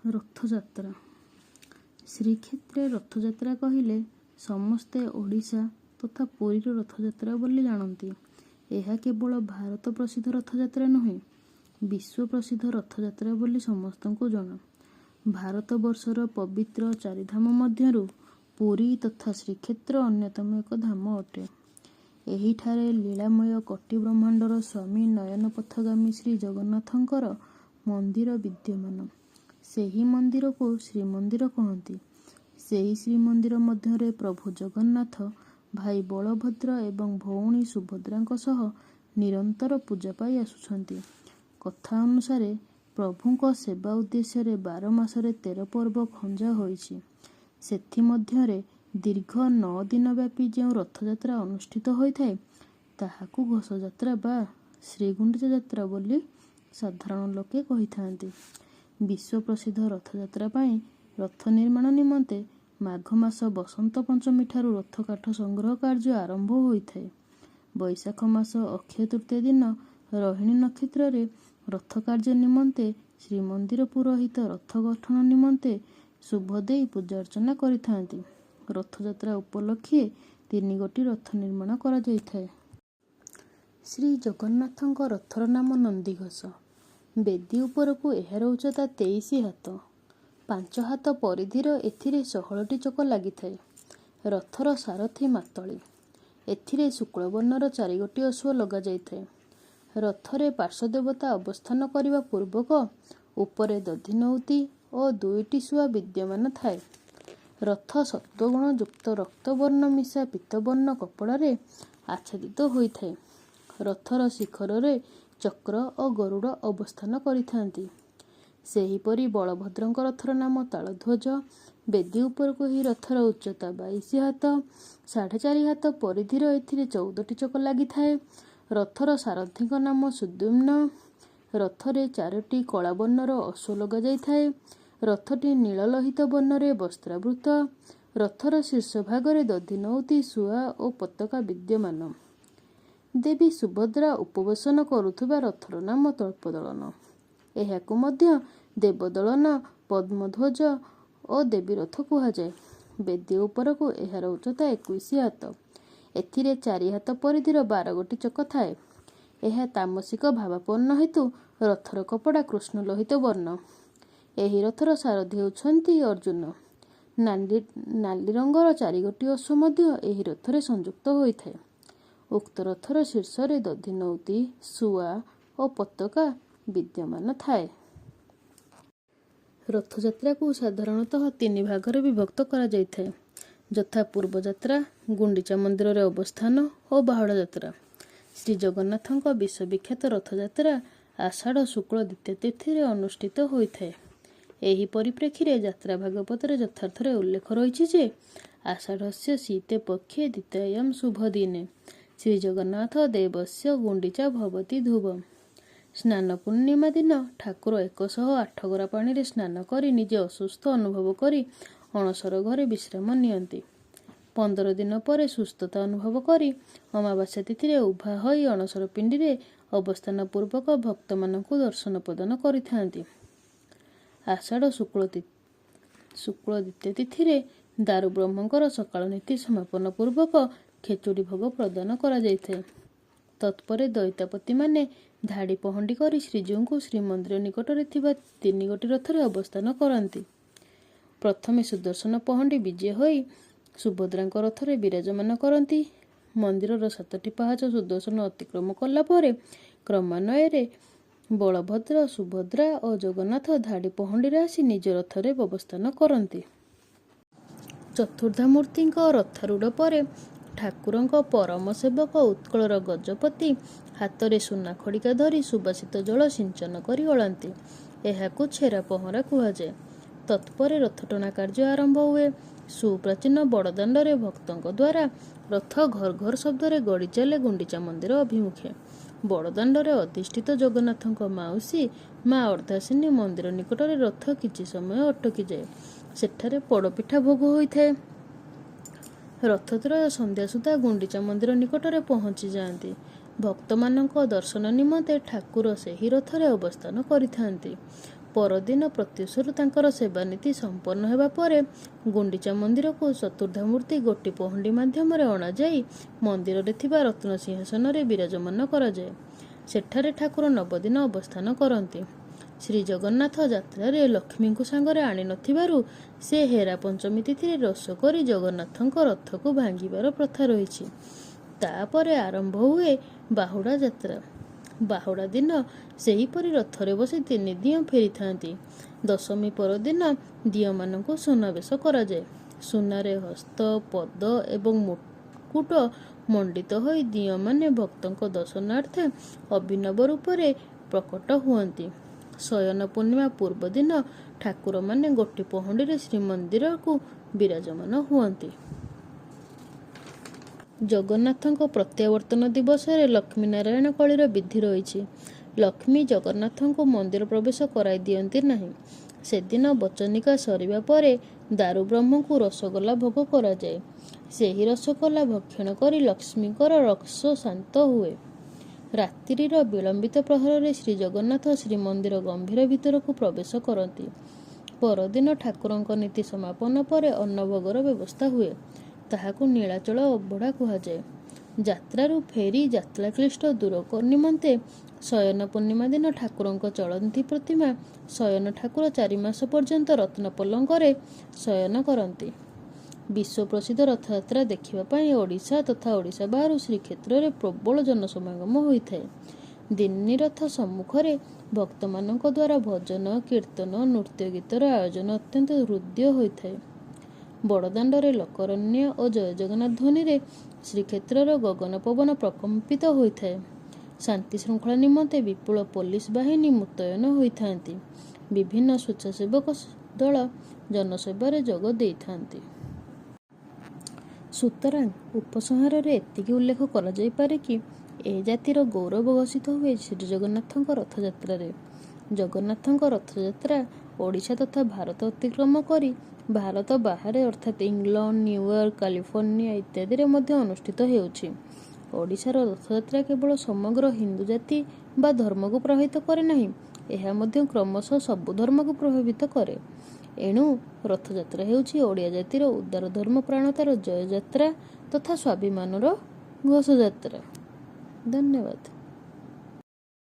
ରଥଯାତ୍ରା। ଶ୍ରୀକ୍ଷେତ୍ରେ ରଥଯାତ୍ରା କହିଲେ ସମସ୍ତେ ଓଡ଼ିଶା ତଥା ପୁରୀର ରଥଯାତ୍ରା ବୋଲି ଜାଣନ୍ତି। ଏହା କେବଳ ଭାରତ ପ୍ରସିଦ୍ଧ ରଥଯାତ୍ରା ନୁହେଁ, ବିଶ୍ୱ ପ୍ରସିଦ୍ଧ ରଥଯାତ୍ରା ବୋଲି ସମସ୍ତଙ୍କୁ ଜଣା। ଭାରତବର୍ଷର ପବିତ୍ର ଚାରିଧାମ ମଧ୍ୟରୁ ପୁରୀ ତଥା ଶ୍ରୀକ୍ଷେତ୍ର ଅନ୍ୟତମ ଏକ ଧାମ ଅଟେ। ଏହିଠାରେ ଲୀଳାମୟ କୋଟି ବ୍ରହ୍ମାଣ୍ଡର ସ୍ୱାମୀ ନୟନ ପଥଗାମୀ ଶ୍ରୀଜଗନ୍ନାଥଙ୍କର ମନ୍ଦିର ବିଦ୍ୟମାନ। ସେହି ମନ୍ଦିରକୁ ଶ୍ରୀମନ୍ଦିର କହନ୍ତି। ସେହି ଶ୍ରୀମନ୍ଦିର ମଧ୍ୟରେ ପ୍ରଭୁ ଜଗନ୍ନାଥ ଭାଇ ବଳଭଦ୍ର ଏବଂ ଭଉଣୀ ସୁଭଦ୍ରାଙ୍କ ସହ ନିରନ୍ତର ପୂଜା ପାଇ ଆସୁଛନ୍ତି। କଥା ଅନୁସାରେ ପ୍ରଭୁଙ୍କ ସେବା ଉଦ୍ଦେଶ୍ୟରେ 12 ମାସରେ 13 ପର୍ବ ଖଞ୍ଜା ହୋଇଛି। ସେଥିମଧ୍ୟରେ ଦୀର୍ଘ 9 ଦିନ ବ୍ୟାପୀ ଯେଉଁ ରଥଯାତ୍ରା ଅନୁଷ୍ଠିତ ହୋଇଥାଏ, ତାହାକୁ ଘୋଷଯାତ୍ରା ବା ଶ୍ରୀଗୁଣ୍ଡିଚା ଯାତ୍ରା ବୋଲି ସାଧାରଣ ଲୋକେ କହିଥାନ୍ତି। ବିଶ୍ୱ ପ୍ରସିଦ୍ଧ ରଥଯାତ୍ରା ପାଇଁ ରଥ ନିର୍ମାଣ ନିମନ୍ତେ ମାଘ ମାସ ବସନ୍ତ ପଞ୍ଚମୀଠାରୁ ରଥକାଠ ସଂଗ୍ରହ କାର୍ଯ୍ୟ ଆରମ୍ଭ ହୋଇଥାଏ। ବୈଶାଖ ମାସ ଅକ୍ଷୟ ତୃତୀୟା ଦିନ ରୋହିଣୀ ନକ୍ଷତ୍ରରେ ରଥ କାର୍ଯ୍ୟ ନିମନ୍ତେ ଶ୍ରୀମନ୍ଦିର ପୁରୋହିତ ରଥ ଗଠନ ନିମନ୍ତେ ଶୁଭ ଦେଇ ପୂଜାର୍ଚ୍ଚନା କରିଥାନ୍ତି। ରଥଯାତ୍ରା ଉପଲକ୍ଷେ 3ଗୋଟି ରଥ ନିର୍ମାଣ କରାଯାଇଥାଏ। ଶ୍ରୀଜଗନ୍ନାଥଙ୍କ ରଥର ନାମ ନନ୍ଦିଘୋଷ। ବେଦୀ ଉପରକୁ ଏହାର ଉଚ୍ଚତା 23 ହାତ। 5 ହାତ ପରିଧିର ଏଥିରେ 16ଟି ଚକ ଲାଗିଥାଏ। ରଥର ସାରଥି ମାତଳି। ଏଥିରେ ଶୁକ୍ଳବର୍ଣ୍ଣର 4ଗୋଟି ଅଶ୍ୱ ଲଗାଯାଇଥାଏ। ରଥରେ ପାର୍ଶ୍ୱଦେବତା ଅବସ୍ଥାନ କରିବା ପୂର୍ବକ ଉପରେ ଦଧିନଉତି ଓ 2ଟି ଶୁଆ ବିଦ୍ୟମାନ ଥାଏ। ରଥ ସତ୍ତ୍ୱଗୁଣ ଯୁକ୍ତ ରକ୍ତବର୍ଣ୍ଣ ମିଶା ପୀତବର୍ଣ୍ଣ କପଡ଼ାରେ ଆଚ୍ଛାଦିତ ହୋଇଥାଏ। ରଥର ଶିଖରରେ ଚକ୍ର ଓ ଗରୁଡ଼ ଅବସ୍ଥାନ କରିଥାନ୍ତି। ସେହିପରି ବଳଭଦ୍ରଙ୍କ ରଥର ନାମ ତାଳଧ୍ୱଜ। ବେଦୀ ଉପରକୁ ଏହି ରଥର ଉଚ୍ଚତା 22 ହାତ। 4.5 ହାତ ପରିଧିର ଏଥିରେ 14ଟି ଚକ ଲାଗିଥାଏ। ରଥର ସାରଥିଙ୍କ ନାମ ସୁଦ୍ୟୁମ୍ନ। ରଥରେ 4ଟି କଳାବର୍ଣ୍ଣର ଅଶ୍ୱ ଲଗାଯାଇଥାଏ। ରଥଟି ନୀଳଲୋହିତ ବର୍ଣ୍ଣରେ ବସ୍ତ୍ରାବୃତ। ରଥର ଶୀର୍ଷ ଭାଗରେ ଦଧିନଉତି, ଶୁଆ ଓ ପତାକା ବିଦ୍ୟମାନ। ଦେବୀ ସୁଭଦ୍ରା ଉପବେଶନ କରୁଥିବା ରଥର ନାମ ଦର୍ପଦଳନ। ଏହାକୁ ମଧ୍ୟ ଦେବଦଳନ, ପଦ୍ମଧ୍ୱଜ ଓ ଦେବୀରଥ କୁହାଯାଏ। ବେଦୀ ଉପରକୁ ଏହାର ଉଚ୍ଚତା 21 ହାତ। ଏଥିରେ 4 ହାତ ପରିଧିର 12ଗୋଟି ଚକ ଥାଏ। ଏହା ତାମସିକ ଭାବାପନ୍ନ ହେତୁ ରଥର କପଡ଼ା କୃଷ୍ଣଲୋହିତ ବର୍ଣ୍ଣ। ଏହି ରଥର ସାରଥି ହେଉଛନ୍ତି ଅର୍ଜୁନ। ନାଲି ରଙ୍ଗର 4ଗୋଟି ଅଶ୍ୱ ମଧ୍ୟ ଏହି ରଥରେ ସଂଯୁକ୍ତ ହୋଇଥାଏ। ଉକ୍ତ ରଥର ଶୀର୍ଷରେ ଦଧିନଉତି, ଶୁଆ ଓ ପତାକା ବିଦ୍ୟମାନ ଥାଏ। ରଥଯାତ୍ରାକୁ ସାଧାରଣତଃ 3 ଭାଗରେ ବିଭକ୍ତ କରାଯାଇଥାଏ, ଯଥା ପୂର୍ବଯାତ୍ରା, ଗୁଣ୍ଡିଚା ମନ୍ଦିରରେ ଅବସ୍ଥାନ ଓ ବାହୁଡ଼ା ଯାତ୍ରା। ଶ୍ରୀଜଗନ୍ନାଥଙ୍କ ବିଶ୍ୱବିଖ୍ୟାତ ରଥଯାତ୍ରା ଆଷାଢ଼ ଶୁକ୍ଳ ଦ୍ୱିତୀୟା ତିଥିରେ ଅନୁଷ୍ଠିତ ହୋଇଥାଏ। ଏହି ପରିପ୍ରେକ୍ଷୀରେ ଯାତ୍ରା ଭାଗବତରେ ଯଥାର୍ଥରେ ଉଲ୍ଲେଖ ରହିଛି ଯେ ଆଷାଢ଼ସ୍ୟ ଶୀତେ ପକ୍ଷେ ଦ୍ୱିତୀୟାୟାଂ ଶୁଭ ଦିନେ ଶ୍ରୀଜଗନ୍ନାଥ ଦେବସ୍ୟ ଗୁଣ୍ଡିଚା ଭବତି ଧ୍ରୁବମ୍। ସ୍ନାନ ପୂର୍ଣ୍ଣିମା ଦିନ ଠାକୁର 108 ଗରା ପାଣିରେ ସ୍ନାନ କରି ନିଜେ ଅସୁସ୍ଥ ଅନୁଭବ କରି ଅଣସର ଘରେ ବିଶ୍ରାମ ନିଅନ୍ତି। 15 ଦିନ ପରେ ସୁସ୍ଥତା ଅନୁଭବ କରି ଅମାବାସ୍ୟା ତିଥିରେ ଉଭା ହୋଇ ଅଣସର ପିଣ୍ଡିରେ ଅବସ୍ଥାନ ପୂର୍ବକ ଭକ୍ତମାନଙ୍କୁ ଦର୍ଶନ ପ୍ରଦାନ କରିଥାନ୍ତି। ଆଷାଢ଼ ଶୁକ୍ଳ ଦ୍ୱିତୀୟ ତିଥିରେ ଦାରୁବ୍ରହ୍ମଙ୍କର ସକାଳ ନୀତି ସମାପନ ପୂର୍ବକ ଖେଚୁଡ଼ି ଭୋଗ ପ୍ରଦାନ କରାଯାଇଥାଏ। ତତ୍ପରେ ଦଇତାପତିମାନେ ଧାଡ଼ି ପହଣ୍ଡି କରି ଶ୍ରୀଜୀଉଙ୍କୁ ଶ୍ରୀମନ୍ଦିର ନିକଟରେ ଥିବା 3ଗୋଟି ରଥରେ ଅବସ୍ଥାନ କରାନ୍ତି। ପ୍ରଥମେ ସୁଦର୍ଶନ ପହଣ୍ଡି ବିଜେ ହୋଇ ସୁଭଦ୍ରାଙ୍କ ରଥରେ ବିରାଜମାନ କରନ୍ତି। ମନ୍ଦିରର 7ଟି ପାହାଚ ସୁଦର୍ଶନ ଅତିକ୍ରମ କଲା ପରେ କ୍ରମାନ୍ୱୟରେ ବଳଭଦ୍ର, ସୁଭଦ୍ରା ଓ ଜଗନ୍ନାଥ ଧାଡ଼ି ପହଣ୍ଡିରେ ଆସି ନିଜ ରଥରେ ଅବସ୍ଥାନ କରନ୍ତି। ଚତୁର୍ଦ୍ଧାମୂର୍ତ୍ତିଙ୍କ ରଥାରୂଢ଼ ପରେ ଠାକୁରଙ୍କ ପରମ ସେବକ ଉତ୍କଳର ଗଜପତି ହାତରେ ସୁନା ଖଡ଼ିକା ଧରି ସୁବାସିତ ଜଳ ସିଞ୍ଚନ କରି ଅଳାନ୍ତି। ଏହାକୁ ଛେରା ପହଁରା କୁହାଯାଏ। ତତ୍ପରେ ରଥଟଣା କାର୍ଯ୍ୟ ଆରମ୍ଭ ହୁଏ। ସୁପ୍ରାଚୀନ ବଡ଼ଦାଣ୍ଡରେ ଭକ୍ତଙ୍କ ଦ୍ୱାରା ରଥ ଘର ଘର ଶବ୍ଦରେ ଗଡ଼ି ଚାଲେ ଗୁଣ୍ଡିଚା ମନ୍ଦିର ଅଭିମୁଖେ। ବଡ଼ଦାଣ୍ଡରେ ଅଧିଷ୍ଠିତ ଜଗନ୍ନାଥଙ୍କ ମାଉସୀ ମା ଅର୍ଦ୍ଧାସିନୀ ମନ୍ଦିର ନିକଟରେ ରଥ କିଛି ସମୟ ଅଟକିଯାଏ। ସେଠାରେ ପୋଡ଼ପିଠା ଭୋଗ ହୋଇଥାଏ। ରଥତ୍ରୟ ସନ୍ଧ୍ୟା ସୁଦ୍ଧା ଗୁଣ୍ଡିଚା ମନ୍ଦିର ନିକଟରେ ପହଞ୍ଚି ଯାଆନ୍ତି। ଭକ୍ତମାନଙ୍କ ଦର୍ଶନ ନିମନ୍ତେ ଠାକୁର ସେହି ରଥରେ ଅବସ୍ଥାନ କରିଥାନ୍ତି। ପରଦିନ ପ୍ରତ୍ୟୁଷରୁ ତାଙ୍କର ସେବାନୀତି ସମ୍ପନ୍ନ ହେବା ପରେ ଗୁଣ୍ଡିଚା ମନ୍ଦିରକୁ ଚତୁର୍ଦ୍ଧାମୂର୍ତ୍ତି ଗୋଟି ପହଣ୍ଡି ମାଧ୍ୟମରେ ଅଣାଯାଇ ମନ୍ଦିରରେ ଥିବା ରତ୍ନସିଂହାସନରେ ବିରାଜମାନ କରାଯାଏ। ସେଠାରେ ଠାକୁର ନବଦିନ ଅବସ୍ଥାନ କରନ୍ତି। ଶ୍ରୀଜଗନ୍ନାଥ ଯାତ୍ରାରେ ଲକ୍ଷ୍ମୀଙ୍କୁ ସାଙ୍ଗରେ ଆଣିନଥିବାରୁ ସେ ହେରା ପଞ୍ଚମୀ ତିଥିରେ ରୋଷ କରି ଜଗନ୍ନାଥଙ୍କ ରଥକୁ ଭାଙ୍ଗିବାର ପ୍ରଥା ରହିଛି। ତା'ପରେ ଆରମ୍ଭ ହୁଏ ବାହୁଡ଼ା ଯାତ୍ରା। ବାହୁଡ଼ା ଦିନ ସେହିପରି ରଥରେ ବସି ତିନି ଦିଅଁ ଫେରିଥାନ୍ତି। ଦଶମୀ ପରଦିନ ଦିଅଁମାନଙ୍କୁ ସୁନାବେଶ କରାଯାଏ। ସୁନାରେ ହସ୍ତ, ପଦ ଏବଂ ମୁକୁଟ ମଣ୍ଡିତ ହୋଇ ଦିଅଁମାନେ ଭକ୍ତଙ୍କ ଦର୍ଶନାର୍ଥେ ଅଭିନବ ରୂପରେ ପ୍ରକଟ ହୁଅନ୍ତି। ଶୟନ ପୂର୍ଣ୍ଣିମା ପୂର୍ବଦିନ ଠାକୁରମାନେ ଗୋଟି ପହଣ୍ଡିରେ ଶ୍ରୀମନ୍ଦିରକୁ ବିରାଜମାନ ହୁଅନ୍ତି। ଜଗନ୍ନାଥଙ୍କ ପ୍ରତ୍ୟାବର୍ତ୍ତନ ଦିବସରେ ଲକ୍ଷ୍ମୀନାରାୟଣ କଳିର ବିଧି ରହିଛି। ଲକ୍ଷ୍ମୀ ଜଗନ୍ନାଥଙ୍କୁ ମନ୍ଦିର ପ୍ରବେଶ କରାଇ ଦିଅନ୍ତି ନାହିଁ। ସେଦିନ ବଚନିକା ସରିବା ପରେ ଦାରୁବ୍ରହ୍ମଙ୍କୁ ରସଗୋଲା ଭୋଗ କରାଯାଏ। ସେହି ରସଗୋଲା ଭକ୍ଷଣ କରି ଲକ୍ଷ୍ମୀଙ୍କର ରୋଷ ଶାନ୍ତ ହୁଏ। ରାତ୍ରିର ବିଳମ୍ବିତ ପ୍ରହରରେ ଶ୍ରୀଜଗନ୍ନାଥ ଶ୍ରୀମନ୍ଦିର ଗମ୍ଭୀର ଭିତରକୁ ପ୍ରବେଶ କରନ୍ତି। ପରଦିନ ଠାକୁରଙ୍କ ନୀତି ସମାପନ ପରେ ଅନ୍ନଭୋଗର ବ୍ୟବସ୍ଥା ହୁଏ। ତାହାକୁ ନୀଳାଚଳ ଅବଢ଼ା କୁହାଯାଏ। ଯାତ୍ରାରୁ ଫେରି ଯାତ୍ରାକ୍ଳିଷ୍ଟ ଦୂର ନିମନ୍ତେ ଶୟନ ପୂର୍ଣ୍ଣିମା ଦିନ ଠାକୁରଙ୍କ ଚଳନ୍ତି ପ୍ରତିମା ଶୟନ ଠାକୁର 4 ମାସ ପର୍ଯ୍ୟନ୍ତ ରତ୍ନ ପଲଙ୍କରେ ଶୟନ କରନ୍ତି। ବିଶ୍ୱପ୍ରସିଦ୍ଧ ରଥଯାତ୍ରା ଦେଖିବା ପାଇଁ ଓଡ଼ିଶା ତଥା ଓଡ଼ିଶା ବାହାରୁ ଶ୍ରୀକ୍ଷେତ୍ରରେ ପ୍ରବଳ ଜନସମାଗମ ହୋଇଥାଏ। ତିନି ରଥ ସମ୍ମୁଖରେ ଭକ୍ତମାନଙ୍କ ଦ୍ୱାରା ଭଜନ, କୀର୍ତ୍ତନ, ନୃତ୍ୟ ଗୀତର ଆୟୋଜନ ଅତ୍ୟନ୍ତ ହୃଦ୍ୟ ହୋଇଥାଏ। ବଡ଼ଦାଣ୍ଡରେ ଲୋକରଣ୍ୟ ଓ ଜୟ ଜଗନ୍ନାଥ ଧ୍ୱନିରେ ଶ୍ରୀକ୍ଷେତ୍ରର ଗଗନ ପବନ ପ୍ରକମ୍ପିତ ହୋଇଥାଏ। ଶାନ୍ତି ଶୃଙ୍ଖଳା ନିମନ୍ତେ ବିପୁଳ ପୋଲିସ ବାହିନୀ ମୁତୟନ ହୋଇଥାନ୍ତି। ବିଭିନ୍ନ ସ୍ୱେଚ୍ଛାସେବକ ଦଳ ଜନସେବାରେ ଯୋଗ ଦେଇଥାନ୍ତି। ସୁତରାଂ ଉପସଂହାରରେ ଏତିକି ଉଲ୍ଲେଖ କରାଯାଇପାରେ କି, ଏ ଜାତିର ଗୌରବ ଘୋଷିତ ହୁଏ ଶ୍ରୀଜଗନ୍ନାଥଙ୍କ ରଥଯାତ୍ରାରେ। ଜଗନ୍ନାଥଙ୍କ ରଥଯାତ୍ରା ଓଡ଼ିଶା ତଥା ଭାରତ ଅତିକ୍ରମ କରି ଭାରତ ବାହାରେ ଅର୍ଥାତ୍ ଇଂଲଣ୍ଡ, ନ୍ୟୁୟର୍କ, କାଲିଫର୍ଣ୍ଣିଆ ଇତ୍ୟାଦିରେ ମଧ୍ୟ ଅନୁଷ୍ଠିତ ହେଉଛି। ଓଡ଼ିଶାର ରଥଯାତ୍ରା କେବଳ ସମଗ୍ର ହିନ୍ଦୁ ଜାତି ବା ଧର୍ମକୁ ପ୍ରଭାବିତ କରେ ନାହିଁ, ଏହା ମଧ୍ୟ କ୍ରମଶଃ ସବୁ ଧର୍ମକୁ ପ୍ରଭାବିତ କରେ। ଏଣୁ ରଥଯାତ୍ରା ହେଉଛି ଓଡ଼ିଆ ଜାତିର ଉଦାର ଧର୍ମପ୍ରାଣତାର ଜୟଯାତ୍ରା ତଥା ସ୍ୱାଭିମାନର ଘୋଷଯାତ୍ରା। ଧନ୍ୟବାଦ।